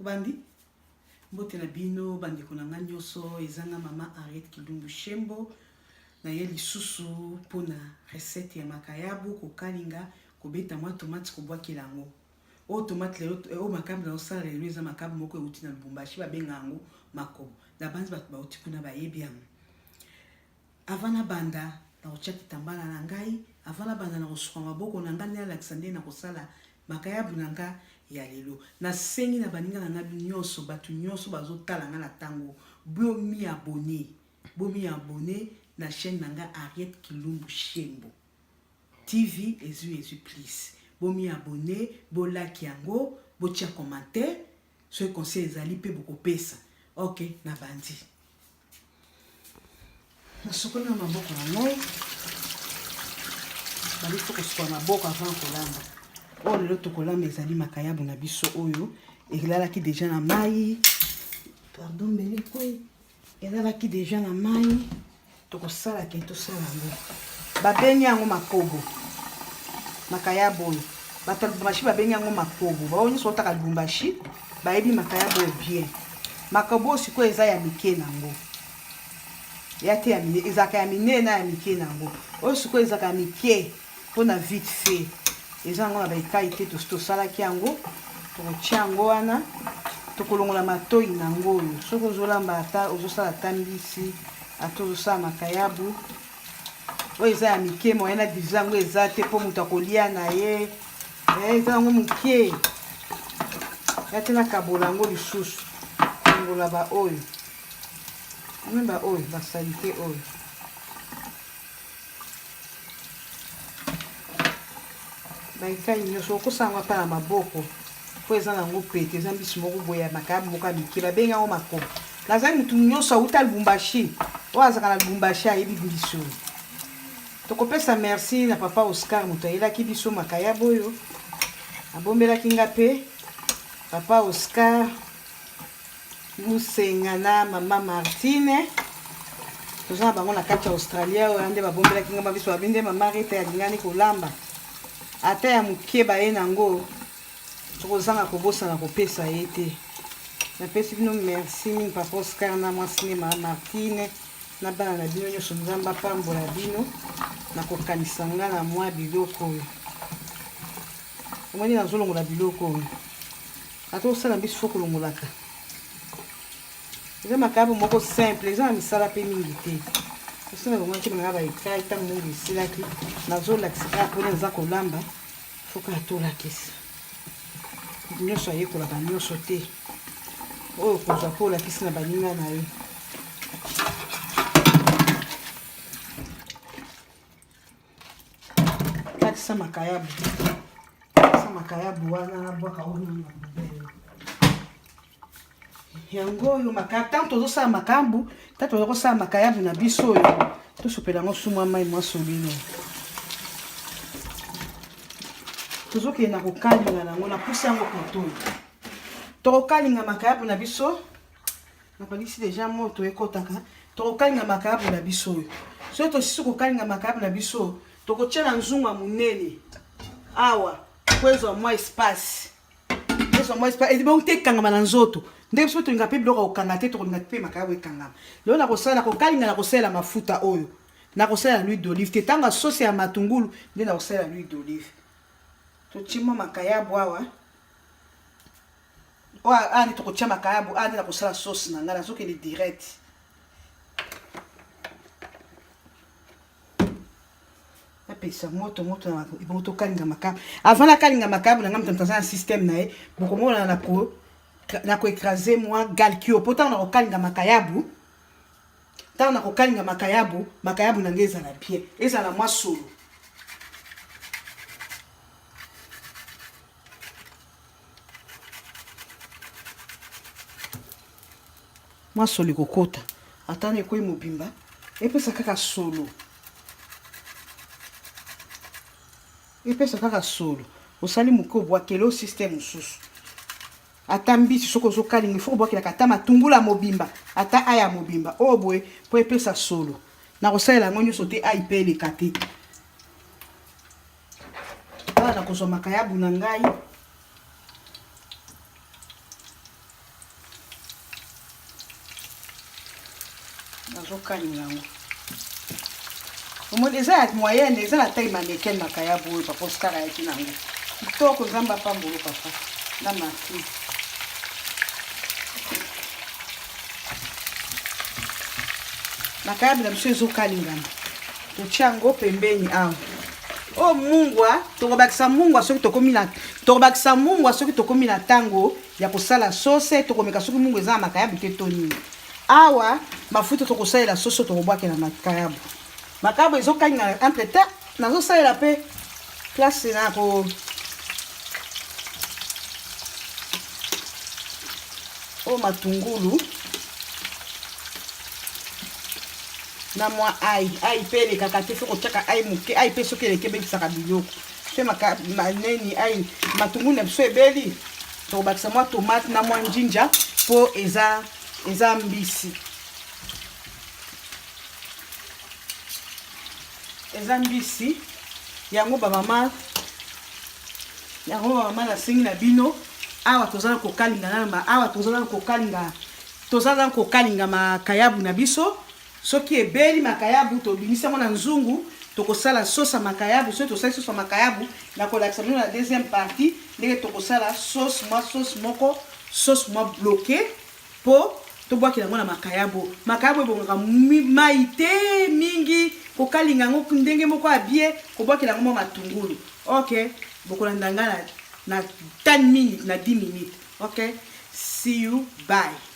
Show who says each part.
Speaker 1: Obandi? Mbote na bino bandeko na nga nyonso, eza nga mama Henriette Kilumbu Shembo. Naye lisusu mpona recette ya makayabu kokalinga, kobeta mwa tomate, kobwakela yango. Oyo tomate lelo, oyo makayabu nazosala lelo eza makayabu moko euti na Lubumbashi, babenga yango makobo. Nabanzi bato bauti kuna bayebi yango. Avant nabanda, nakotia kitambala na ngai. Avant nabanda, nakosuka maboko na ngai nde nalakisa ndenge nakosala makayabu na nga ya lelo. Nasengi na baninga na nga nyonso, bato nyonso bazotala nga na tango, bomi abonner, bomi abonner na chaîne na nga Harriet Kilumbu Shembo TV ezui ezui please. Bomi abonner, bo like yango, botia commentaire, soki conseil ezali pe bokopesa. Ok, nabandi. Nasokoli na maboko na ngai, balisi kosukola maboko avant kolamba. Oyo lelo tokolamba ezali makayabu na biso oyo elalaki deja na mai. Pardon, mbele ekwei, elalaki deja na mai. Tokosala ke tosala yango, babengi yango makobo makayabu oyo. Bato ya Lubumbashi babengi yango makobo. Baoyo nyonso bautaka Lubumbashi bayebi makayabu oyo bien. Makobo oyo sikoyo eza ya mike nango, ya te ya minene, ezalaka ya minene na ya mike nango. Oyo sikoyo ezalaka ya mike mpona vite fait, eza yango na baekai te. Tosi tosalaki yango, tokotia yango wana, tokolongola matoi nango oyo. Soki ozolamba, ata ozosala ata mbisi, ata ozosala makayabu, oyo eza ya mike, moyen na diviser yango eza te mpo moto akolia na ye. Eza yango moke ya te, nakabola yango lisusu, longola baoyo me baoyo basalite oyo. Baekai nyonso okosala yango ata na maboko mpo eza nango pete. Eza mbisi moko boye ya makayabu moko ya mike, babengi yango makobo. Nazali motu nyonso auta Lubumbashi, oyo azalaka na Lubumbashi ayebi mbisi oyo. Tokopesa merci na papa Oscar, moto ayelaki biso makayabu oyo, abombelaki nga mpe papa Oscar Musenga na mama Martine, toza na bango na kati ya Australia. Oyo nde babombelaki nga biso, babi nde mama Rita alingani kolamba ata ya moke, baye nango, tokozanga kobosana kopesa ye te. Napesi bino merci mingi, papa Oscar na mwasi nde mama Martine na bana na bino nyonso. Nzambe apambola bino na kokanisa nga na mwa biloko oyo. Omoni, nazolongola biloko oyo, ata osala biso fo kolongolaka. Eza makayabu moko simple, eza na misala mpe mingi te. Osala longolaki nanga baekai ntango mingi esilaki, nazolakisa kaka mpona eza kolamba, fo kaka tolakisa nyonso, ayekolaka nyonso te. Oyo kozwa mpo olakisi na baninga na yo. Katisa makayabu, katisa makayabu wana, nabwaka oyo na poubelle yango oyo. Makayabu, ntango tozosala makambu, ntango toza kosala makayabu na biso oyo, tosopela yango su mwa mai, mwa solino. Tozokende na kokalinga nango, napusi yango koto oyo. Tokokalinga makayabu na biso, napalisi deja moto ekotaka. Tokokalinga makayabu na biso oyo. Soki tosisi kokalinga makayabu na biso, tokotia na nzungu ya monene awa po ezwa mwa espace, ezwa mwa espace, ebongi te ekangama na nzoto. Ndenge biso tolinga mpe biloko ya kokanga te, tokolinga mpe makayabu ekangama. Lelo nakosala, nakokalinga, nakosalela mafuta oyo, nakosalela l'huile d'olive te. Ntango ya sosi ya matungulu nde nakosalela l'huile d'olive. Totie mwa makayabu awa. Oyo awa nde tokotia makayabu, awa nde nakosala sauce na ngai, nazokende direct. Napesa moto, moto na ebongo tokalinga makayabu. Avant nakalinga makayabu na ngai, moto aza na système na ye, bokomona nako nakoécraser mwa galkio mpo ntango nakokalinga makayabu, ntango nakokalinga makayabu, makayabu na ngai ezala bien, ezala mwa solo. Mwa solo ekokota, ata na ekwei mobimba, epesa kaka solo, epesa kaka solo. Osali moke, obwakeli o système mosusu. Ata mbisi soki ozokalinga, ifo kobwakelaka ata matungula mobimba, ata aya mobimba oyo boye mpo epesa solo. Nakosalela yango nyonso te, ai mpe eleka te. Awa nakozwa makayabu na ngai. Nazokalinga yango. Omoni eza ya moyenne, eza na taille mannequin makayabu oyo papa Oscar ayaki na yango. Kitoko, Nzambe apambolo papa na Martine. Makayabu na biso ezokalingama, totia yango pembeni awa. Oyo mungwa, tokobakisa mungwa soki tokomi na, tokobakisa mungwa soki tokomi na ntango ya kosala sauce. Tokomeka soki mungwa eza na makayabu te to nini. Awa mafuta tokosalela soso, tokobwakela makayabu. Makayabu ezokalinga entre temps nazosalela mpe place na ko oyo matungulu na mwa ai. Ai mpe elekaka te, fo kotiaka ai moke. Ai mpe soki eleki ebebisaka biloko mpe maneni. Ai matungulu na biso ebeli, tokobakisa mwa tomate na mwa njinja mpo eza mbisi, eza mbisi yango. Bamama, yango bamama, nasengi na bino, awa toza na kokalinga nano, awa toza na kokalinga, toza na kokalinga makayabu na biso. Soki ebeli makayabu, tobimisi yango na nzungu, tokosala sauce ya makayabu. Soki tosali sauce ya makayabu, nakolakisa bino na deuxième partie ndenge tokosala sauce, mwa sauce moko, sauce mwa bloqué mpo tobwakela yango na makayabu. Makayabu ebongaka mai te mingi, kokalinga yango ndenge moko ya bien, kobwakela yango mwa matungulu. Ok, bokolanda nga na 10 minutes, na 10 minutes. Ok, see you, bye.